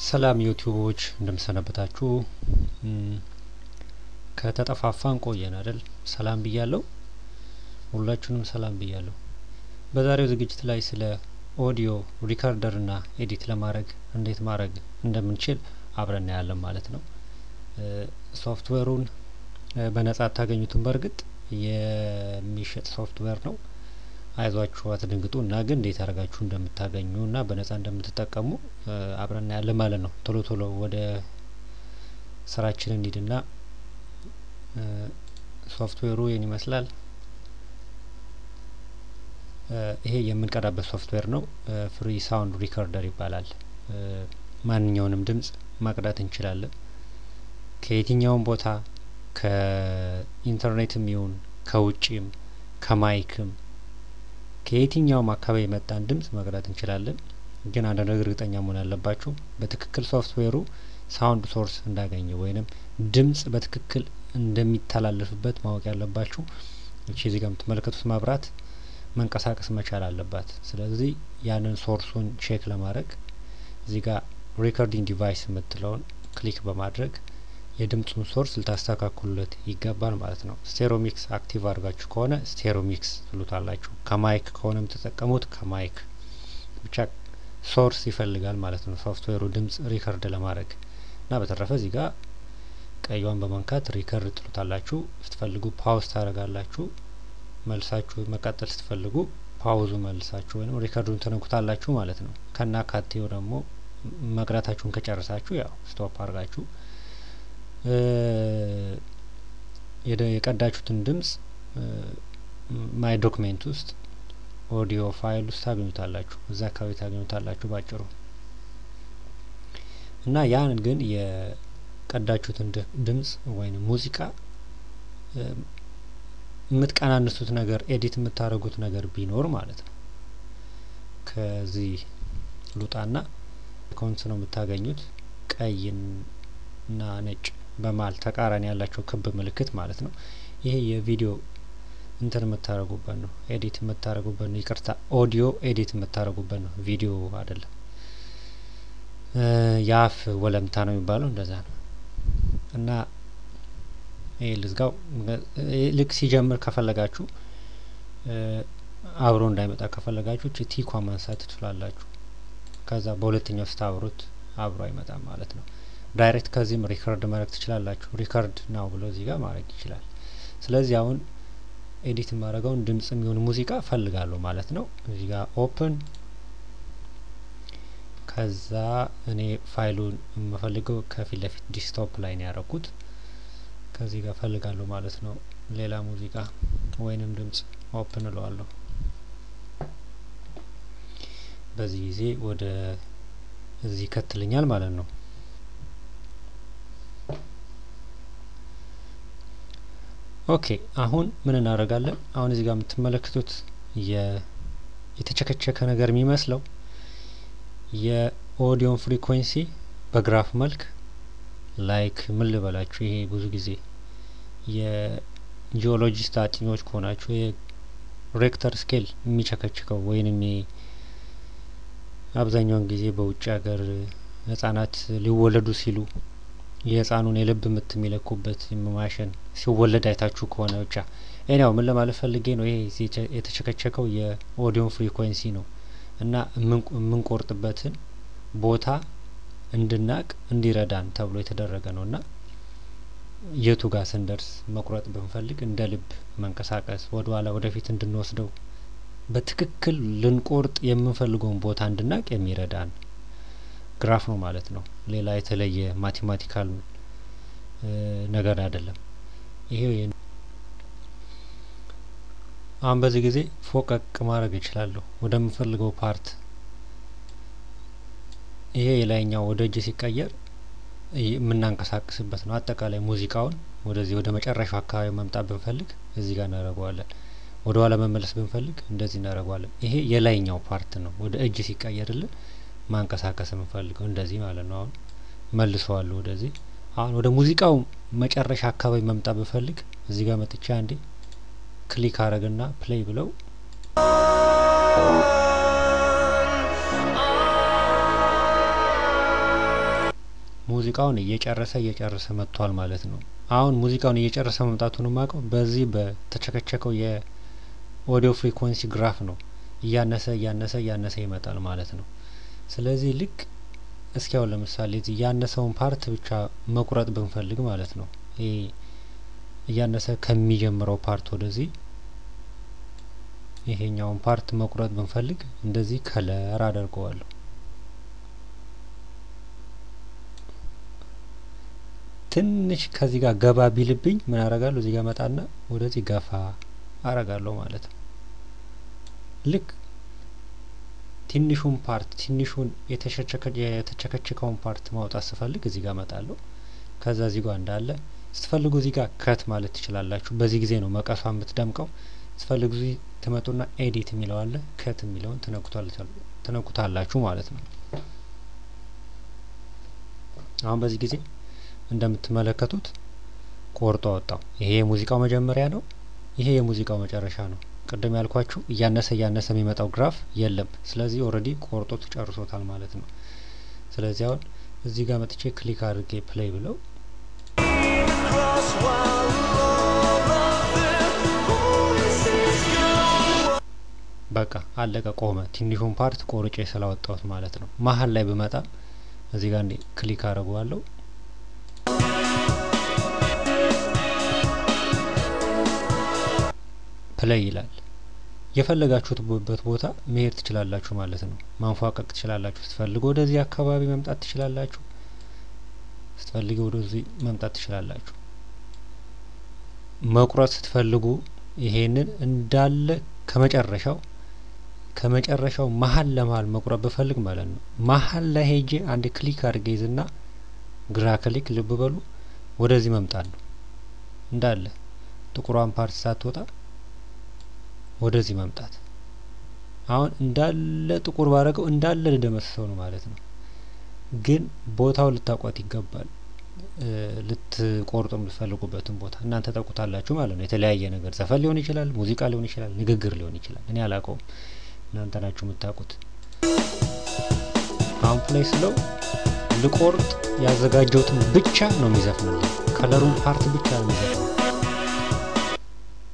ሰላም ዩቲዩቦች እንደምን ሰነበታችሁ። ከተጠፋፋን ቆየን አይደል? ሰላም ብያለሁ። ሁላችሁንም ሰላም ብያለሁ። በዛሬው ዝግጅት ላይ ስለ audio recorder እና edit ለማድረግ እንዴት ማድረግ እንደምንችል አብረን እናያለን ማለት ነው። ሶፍትዌሩን በነጻ አታገኙትም። በእርግጥ የሚሸጥ ሶፍትዌር ነው። አይዟችሁ አትደንግጡ። እና ግን እንዴት አድርጋችሁ እንደምታገኙ እና በነጻ እንደምትጠቀሙ አብረን እናያለን ማለት ነው። ቶሎ ቶሎ ወደ ስራችን እንሂድና ሶፍትዌሩ ይህን ይመስላል። ይሄ የምንቀዳበት ሶፍትዌር ነው። Free Sound Recorder ይባላል። ማንኛውንም ድምጽ መቅዳት እንችላለን። ከየትኛውም ቦታ፣ ከኢንተርኔትም ይሁን ከውጪም ከ mic ም ከየትኛውም አካባቢ የመጣን ድምጽ መቅዳት እንችላለን። ግን አንድ ነገር እርግጠኛ መሆን ያለባችሁ፣ በትክክል ሶፍትዌሩ sound source እንዳገኘ ወይንም ድምጽ በትክክል እንደሚተላለፍበት ማወቅ ያለባችሁ እቺ እዚህ ጋር የምትመለከቱት መብራት መንቀሳቀስ መቻል አለባት። ስለዚህ ያንን source ኡን check ለማድረግ እዚህ ጋር recording device የምትለውን click በማድረግ የድምጹን source ልታስተካክሉለት ይገባል ማለት ነው። Stereo mix active አድርጋችሁ ከሆነ stereo mix ትሉታላችሁ። ከ mic ከሆነ የምትጠቀሙት ከ mic፣ ብቻ source ይፈልጋል ማለት ነው ሶፍትዌሩ ድምጽ record ለማድረግ። እና በተረፈ እዚህ ጋር ቀይዋን በመንካት record ትሉታላችሁ። ስትፈልጉ pause ታደርጋላችሁ። መልሳችሁ መቀጠል ስትፈልጉ pause ኡ መልሳችሁ ወይም record ኡን ትነኩታላችሁ ማለት ነው። ከናካቴው ደግሞ መቅዳታችሁን ከጨረሳችሁ ያው stop አድርጋችሁ የቀዳችሁትን ድምጽ my document ውስጥ audio file ውስጥ ታገኙታላችሁ። እዛ አካባቢ ታገኙታላችሁ ባጭሩ። እና ያን ግን የቀዳችሁትን ድምጽ ወይም ሙዚቃ የምትቀናንሱት ነገር፣ edit የምታደርጉት ነገር ቢኖር ማለት ነው። ከዚህ ሉጣና icons ነው የምታገኙት፣ ቀይና ነጭ በመሀል ተቃራኒ ያላቸው ክብ ምልክት ማለት ነው። ይሄ የቪዲዮ እንትን የምታደርጉበት ነው፣ edit የምታደርጉበት ነው። ይቅርታ፣ audio edit የምታደርጉበት ነው፣ ቪዲዮ አይደለም። የአፍ ወለምታ ነው የሚባለው፣ እንደዛ ነው። እና ይሄ ልዝጋው። ልክ ሲጀምር ከፈለጋችሁ፣ አብሮ እንዳይመጣ ከፈለጋችሁ tick ኳ ማንሳት ትችላላችሁ። ከዛ በሁለተኛው ስታብሩት አብሮ አይመጣም ማለት ነው። Direct ከዚህም record ማድረግ ትችላላችሁ። Record now ብሎ እዚህ ጋር ማድረግ ይችላል። ስለዚህ አሁን edit የማደርገውን ድምጽ የሚሆን ሙዚቃ ፈልጋለሁ ማለት ነው። እዚህ ጋር open፣ ከዛ እኔ ፋይሉን የምፈልገው ከፊት ለፊት desktop ላይ ነው ያደረኩት። ከዚህ ጋር ፈልጋለሁ ማለት ነው። ሌላ ሙዚቃ ወይንም ድምጽ open እለዋለሁ። በዚህ ጊዜ ወደ እዚህ ይከትልኛል ማለት ነው። Okay፣ አሁን ምን እናደርጋለን? አሁን እዚህ ጋር የምትመለከቱት የተቸከቸከ ነገር የሚመስለው የ audio ን frequency በ graph መልክ፣ like ምን ልበላችሁ፣ ይሄ ብዙ ጊዜ የ geologist አጥኚዎች ከሆናችሁ የ Richter scale የሚቸከችከው ወይንም አብዛኛውን ጊዜ በውጭ ሀገር ህጻናት ሊወለዱ ሲሉ የህፃኑን የልብ ምት የሚለኩበት ማሽን ሲወለድ አይታችሁ ከሆነ፣ ብቻ anyhow ምን ለማለት ፈልጌ ነው፣ ይሄ የተቸከቸከው የ audio ን frequency ነው እና የምንቆርጥበትን ቦታ እንድናቅ እንዲረዳን ተብሎ የተደረገ ነው። እና የቱ ጋር ስንደርስ መቁረጥ ብንፈልግ እንደ ልብ መንቀሳቀስ፣ ወደ ኋላ ወደፊት እንድንወስደው፣ በትክክል ልንቆርጥ የምንፈልገውን ቦታ እንድናቅ የሚረዳን graph ነው ማለት ነው። ሌላ የተለየ mathematical ነገር አይደለም። ይሄ አሁን በዚህ ጊዜ ፎቀቅ ማድረግ እችላለሁ ወደምፈልገው part። ይሄ የላይኛው ወደ እጅ ሲቀየር የምናንቀሳቅስበት ነው። አጠቃላይ ሙዚቃውን ወደዚህ ወደ መጨረሻው አካባቢ መምጣት ብንፈልግ እዚህ ጋር እናደርገዋለን። ወደ ኋላ መመለስ ብንፈልግ እንደዚህ እናደርገዋለን። ይሄ የላይኛው part ነው። ወደ እጅ ሲቀየርልን ማንቀሳቀስ የምንፈልገው እንደዚህ ማለት ነው። አሁን መልሰዋለሁ ወደዚህ። አሁን ወደ ሙዚቃው መጨረሻ አካባቢ መምጣት ብፈልግ እዚህ ጋር መጥቼ አንዴ click አረግና play ብለው ሙዚቃውን እየጨረሰ እየጨረሰ መጥቷል ማለት ነው። አሁን ሙዚቃውን እየጨረሰ መምጣቱን ማቀው በዚህ በተቸከቸከው የ audio frequency graph ነው። እያነሰ እያነሰ እያነሰ ይመጣል ማለት ነው። ስለዚህ ልክ እስኪ አሁን ለምሳሌ እዚህ ያነሰውን part ብቻ መቁረጥ ብንፈልግ ማለት ነው። ይሄ እያነሰ ከሚጀምረው part ወደዚህ ይሄኛውን part መቁረጥ ብንፈልግ እንደዚህ color አደርገዋለሁ። ትንሽ ከዚህ ጋር ገባ ቢልብኝ ምን አረጋለሁ? እዚህ ጋር መጣና ወደዚህ ገፋ አረጋለሁ ማለት ነው። ልክ ትንሹን part ትንሹን የተቸከቸከውን part ማውጣት ስፈልግ እዚህ ጋር እመጣለሁ። ከዛ እዚህ ጋር እንዳለ ስትፈልጉ እዚህ ጋር cut ማለት ትችላላችሁ። በዚህ ጊዜ ነው መቀሷ የምትደምቀው። ስትፈልጉ እዚህ ትመጡና edit የሚለው አለ፣ cut የሚለውን ትነኩታላችሁ ማለት ነው። አሁን በዚህ ጊዜ እንደምትመለከቱት ቆርጦ አወጣው። ይሄ የሙዚቃው መጀመሪያ ነው፣ ይሄ የሙዚቃው መጨረሻ ነው። ቅድም ያልኳችሁ እያነሰ እያነሰ የሚመጣው graph የለም። ስለዚህ already ቆርጦ ጨርሶታል ማለት ነው። ስለዚህ አሁን እዚህ ጋር መጥቼ click አድርጌ play ብለው በቃ አለቀ፣ ቆመ። ትንሹን part ቆርጬ ስላወጣሁት ማለት ነው። መሀል ላይ ብመጣ እዚህ ጋር እንዴ click አደርገዋለሁ። play ይላል። የፈለጋችሁበት ቦታ መሄድ ትችላላችሁ ማለት ነው። ማንፏቀቅ ትችላላችሁ። ስትፈልጉ ወደዚህ አካባቢ መምጣት ትችላላችሁ። ስትፈልጉ ወደዚህ መምጣት ትችላላችሁ። መቁረጥ ስትፈልጉ ይሄንን እንዳለ ከመጨረሻው መሀል ለመሀል መቁረጥ ብፈልግ ማለት ነው። መሀል ላይ ሄጄ አንድ click አድርጌ ይዝና ግራ click ልብ በሉ ወደዚህ መምጣት ነው። እንዳለ ጥቁሯን part ሳትወጣ ወደዚህ መምጣት። አሁን እንዳለ ጥቁር ባረገው እንዳለ ልደመስሰው ነው ማለት ነው። ግን ቦታው ልታቋት ይገባል። ልትቆርጡ የምትፈልጉበትን ቦታ እናንተ ታውቁታላችሁ ማለት ነው። የተለያየ ነገር ዘፈን ሊሆን ይችላል፣ ሙዚቃ ሊሆን ይችላል፣ ንግግር ሊሆን ይችላል። እኔ አላውቀውም፣ እናንተ ናችሁ የምታውቁት። አሁን play ስለው ልቆርጥ ያዘጋጀሁትን ብቻ ነው የሚዘፍንልኝ። color ኡን part ብቻ ነው የሚዘፍነው።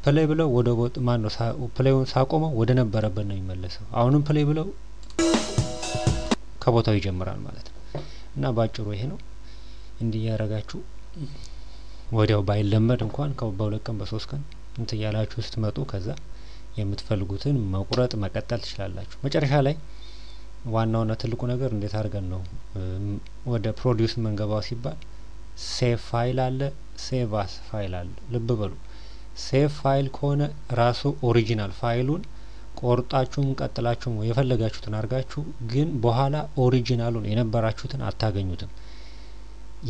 play ብለው ወደ ማን ነው play ውን ሳቆመው ወደ ነበረበት ነው የሚመለሰው። አሁንም play ብለው ከቦታው ይጀምራል ማለት ነው። እና ባጭሩ ይሄ ነው። እንዲህ ያረጋችሁ ወዲያው ባይለመድ እንኳን በሁለት ቀን በሶስት ቀን እንትን ያላችሁ ስትመጡ ከዛ የምትፈልጉትን መቁረጥ መቀጠል ትችላላችሁ። መጨረሻ ላይ ዋናውና ትልቁ ነገር እንዴት አድርገን ነው ወደ produce የምንገባው ሲባል save file አለ፣ save as file አለ። ልብ በሉ save file ከሆነ ራሱ original file ኡን ቆርጣችሁም ቀጥላችሁም የፈለጋችሁትን አድርጋችሁ ግን በኋላ original ኡን የነበራችሁትን አታገኙትም።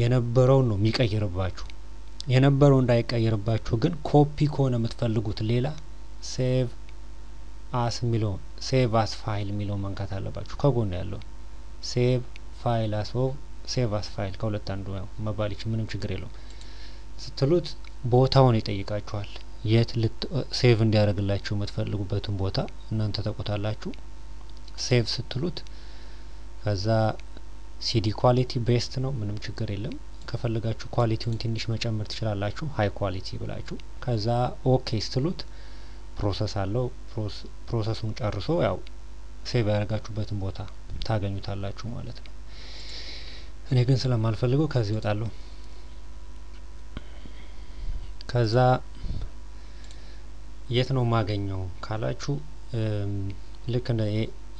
የነበረውን ነው የሚቀይርባችሁ። የነበረው እንዳይቀይርባችሁ ግን ኮፒ ከሆነ የምትፈልጉት ሌላ save as የሚለውን save as file የሚለውን መንካት አለባችሁ። ከጎን ያለው save file as or save as file ከሁለት አንዱ መባል ምንም ችግር የለውም ስትሉት ቦታውን ይጠይቃችኋል። የት save እንዲያደርግላችሁ የምትፈልጉበትን ቦታ እናንተ ታውቁታላችሁ። save ስትሉት ከዛ CD quality best ነው፣ ምንም ችግር የለም። ከፈለጋችሁ quality ውን ትንሽ መጨመር ትችላላችሁ፣ high quality ብላችሁ። ከዛ okay ስትሉት process አለው። process ኡን ጨርሶ ያው save ያደረጋችሁበትን ቦታ ታገኙታላችሁ ማለት ነው። እኔ ግን ስለማልፈልገው ከዚህ እወጣለሁ። ከዛ የት ነው ማገኘው ካላችሁ ልክ እንደ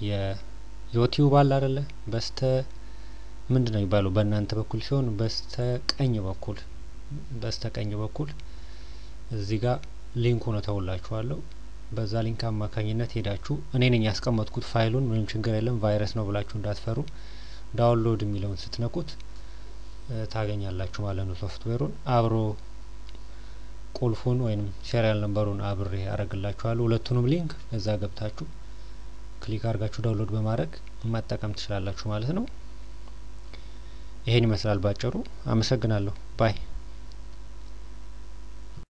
የዩቲዩብ አለ አይደለ? በስተ ምንድነው የሚባለው በእናንተ በኩል ሲሆን በስተ ቀኝ በኩል እዚህ ጋር link ኡን እተውላችኋለሁ። በዛ link አማካኝነት ሄዳችሁ እኔ ነኝ ያስቀመጥኩት ፋይሉን፣ ምንም ችግር የለም ቫይረስ ነው ብላችሁ እንዳትፈሩ። download የሚለውን ስትነኩት ታገኛላችሁ ማለት ነው። ሶፍትዌሩን አብሮ ቁልፉን ወይንም serial number ኡን አብሬ አረግላችኋለሁ። ሁለቱንም link እዛ ገብታችሁ click አድርጋችሁ download በማድረግ መጠቀም ትችላላችሁ ማለት ነው። ይሄን ይመስላል ባጭሩ። አመሰግናለሁ። bye።